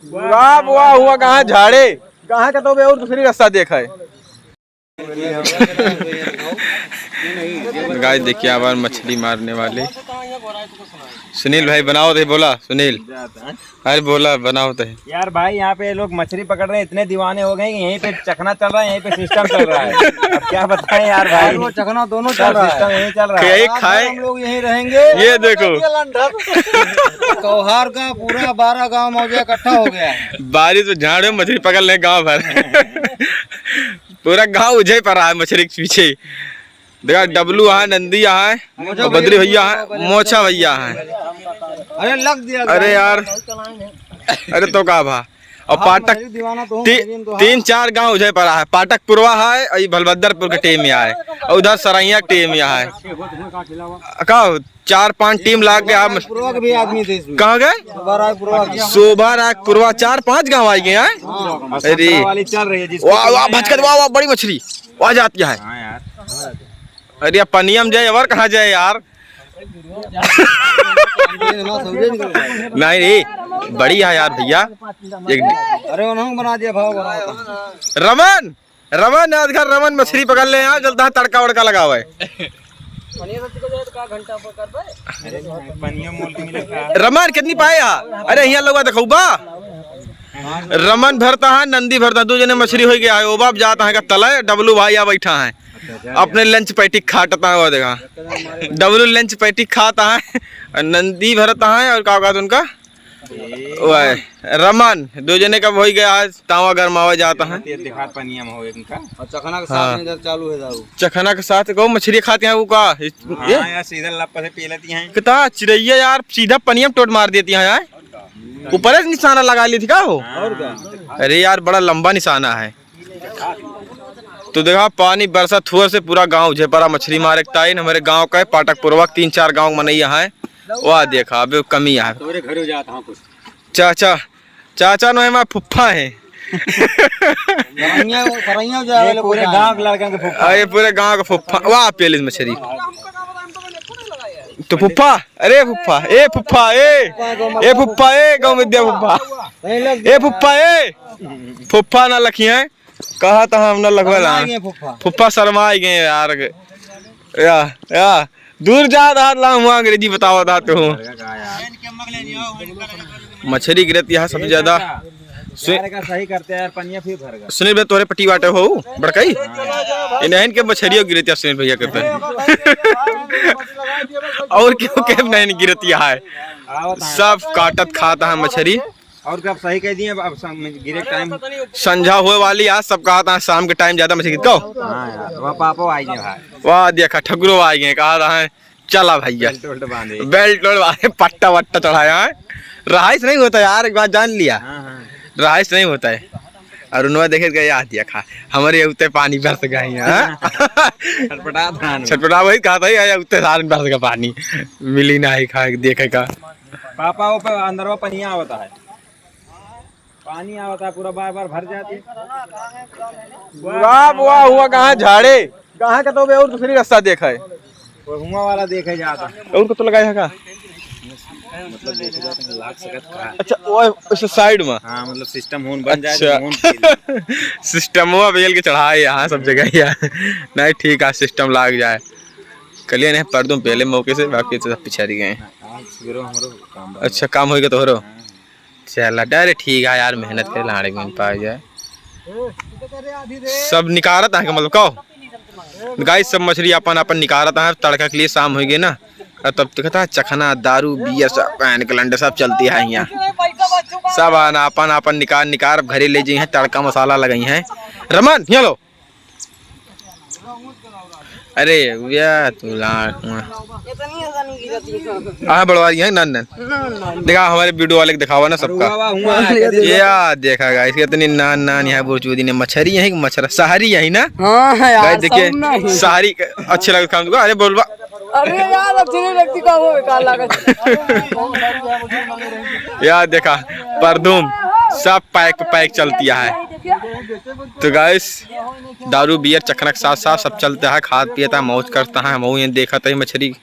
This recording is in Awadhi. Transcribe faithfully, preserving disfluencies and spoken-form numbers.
वाह, वाह, हुआ कहाँ झाड़े? कहाँ का तो बे और दूसरी रास्ता देखा है। गाइस, देखिए, आवार मछली मारने वाले। सुनील भाई, बनाओ दे, बोला, सुनील। अरे, बोला, बनाओ दे। यार भाई, यहाँ पे लोग मछली पकड़ रहे हैं, इतने दीवाने हो गए कि यहीं पे चखना चल रहा है, यहीं पे सिस्टम चल रहा है। अब क्या बताएं यार भाई, वो चखना दोनों चल रहा है। सिस्टम यहीं चल रहा है। यही खाए। हम लोग यहीं रहेंगे। ये देखो। कौहार का पूरा बारह गांव मौजा इकट्ठा हो गया है। बारिश में झाड़ में मछली पकड़ ले गांव भर। पूरा गांव उजय पर रहा है मछली के पीछे। देखा, डब्लू है, नंदी है, मोचा और बद्री भैया है, मोचा भैया है। अरे लग दिया अरे यार, अरे तो का भा? और हाँ, पाटक मेरी दीवाना तो हूँ, ती-, मेरी तो हाँ। तीन चार गांव उजय पर है। पाटक पुरवा है, और ये भलभद्रपुर के टीम यहाँ है, और उधर सरैया टीम यहाँ है। का हो? चार पाँच टीम लाग गया। पूर्वा के भी आदमी थे इसमें। कहाँ गए? शोभा राय पूर्वा के। शोभा राय पूर्वा, चार पाँच गांव आ गए हैं। हाँ, अरे। वाली चल रही है जिसको वाह, वाह, भचकत, वाह, वाह, बड़ी मछली। वाह, जाती है। हाँ यार। अरे, पनिया में जाए और कहाँ जाए यार? नहीं रे, बड़ी है यार भैया। एक अरे, उन्होंने बना दिया भाव, बना होता। रमन, रमन, आज घर रमन मछली पकड़ ले, यहाँ चलता है, तड़का वड़का लगावे। अरे, पनिया मोल के मिले का? रमन, कितनी पाए हा? अरे, यहाँ लोग देखो बा। रमन भरता है, नंदी भरता है, दो जने मछली हो गया है। वो बाप जाता है का तले, डब्लू भाई आ बैठा है, अपने लंच पैटी खाटता है, वो देखा, डब्लू लंच पैटी खाता है, और नंदी भरता है, और का कहते उनका, वह रमन, दो जने का हो गया आज। तावा गरमावा जाता है। ये दिखा पनिया में हो इनका। और चखना के साथ हाँ। में इधर चालू है दारू। चखना के साथ गौ मछली खाते हैं वो का? ये हाँ यार, सीधा लप्पा से पी लेती हैं। कितना चिड़ैया यार, सीधा पनिया में टोट मार देती है यार। ऊपर से निशाना लगा ली थी का हो? हाँ। और क्या? अरे यार, बड़ा लंबा निशाना है। तो देखा, पानी बरसा थुअर से पूरा गांव झेपरा मछली मारे के ताइन। हमारे गांव का है, पाटक पुरवा के तीन चार गांव मनई यहाँ है। वाह देखा, अब कमी है। तोरे घरे जाता हूँ कुछ। चाचा, चाचा नो है, मैं फुफ्फा है। सरैया, सरैया जाए ये वाले पूरे को गांव के लड़कन के फुफ्फा। आ, ये पूरे गांव का फुफ्फा। वाह, पेलिस मछली। तो फुफ्फा, अरे फुफ्फा, ए फुफ्फा, ए, ए फुफ्फा, ए गौ विद्या फुफ्फा, ए फुफ्फा, ए फुफ्फा ना लखी है, कहा था हम ना लगवा ला। शर्मा गए फुफ्फा। फुफ्फा शर्मा गए यार। या, या, दूर जा रहा ला, हुआ अंग्रेजी बतावा था तू। मछली गिरत यहाँ सबसे ज्यादा। सु- यार, का सही करते हैं यार, पनिया फिर भर गया। सुनील भाई, तोहरे पट्टी बाटे हो, बड़कई? हाँ। इन्हन के मछलियों गिरत यहाँ सुनील भैया के पे। और क्यों के नहीं गिरत यहाँ है? आवत है। सब काटत खात है मछली। और क्या, अब सही कह दिए, अब, अब शाम में गिरे टाइम। संझा होए वाली आज, सब कहत है शाम के टाइम ज्यादा मछली गिरत को। हाँ यार, वह पापो आई गए भाई। वाह, देखा, ठकुरो आई गए, कहत है, चला भैया। बेल्ट उल्ट बांधे। बेल्ट उल्ट बांधे, पट्टा वट्टा चढ़ाया है। रहाइश नहीं होता यार, एक बात जान लिया। हाँ, हाँ। रहाइश नहीं होता है। और उन्होंने देखे गए, याद दिया खा, हमारे उत्ते पानी बरस गए हैं, हाँ? छटपटा था ना। छटपटा वही कहा था, "यार, उत्ते साल में बरस गया पानी, मिली ना ही खा देखे का।" पापा, वो पे अंदरवा पनिया आवता है, पानी आवता है, पूरा बार बार भर जाती है। वाह, वाह, हुआ कहाँ झाड़े? कहाँ का तो बे और दूसरी रास्ता देखा है। वो हुआ वाला देखे जाता। और को तो लगाया है का? मतलब देखे जाता है, लाग सकत का। अच्छा, वो इस साइड में। हाँ, मतलब सिस्टम होन बन जाए तो अच्छा। होन के लिए। सिस्टम हुआ बेल के चढ़ाए यहाँ सब जगह यार। नहीं, ठीक है, सिस्टम लाग जाए। कलिए नहीं, पर दूँ पहले मौके से, बाकी तो सब पिछाड़ी गए। हाँ, आज सवेरे हमरो काम बा। अच्छा, काम होइगा तोहरो? हाँ। चला, अरे ठीक है यार, मेहनत करे लाड़े में पा जाए। सब निकारत है का मतलब, कहो? गाइस, सब मछली अपन अपन निकारत है, तड़का के लिए शाम हो गई ना। और तब तक था चखना, दारू, बियर, सब पहन के लंडे सब चलती है यहाँ। सब आना अपन अपन निकार निकार घरे ले जी हैं, तड़का मसाला लगाई हैं। रमन, यहाँ लो। अरे भैया, तू लाख में। इतनी आसानी की रहती है। हाँ, बड़वा रही है, नन, नन। देखा, हमारे वीडियो वाले को दिखावा ना सबका। हुआ, हुआ है। ये आ, देखा गाइस, इतनी नान, नान यहाँ बुरचूदी ने मछरी है कि मछरा, शहरी है ना? हाँ, है यार, गाइस, देखिए, सब नहीं। शहरी क-, अच्छे लगे काम को। अरे बोलवा। अरे यार, अच्छी नहीं लगती, का वो बेकार लागत। यार देखा, परदूम, सब पैक पे पैक चलती है। तो गाइस, दारू, बियर, चखना के साथ साथ सब चलता है, खात पियता है, मौज करता है। हम वही देखत है मछरी,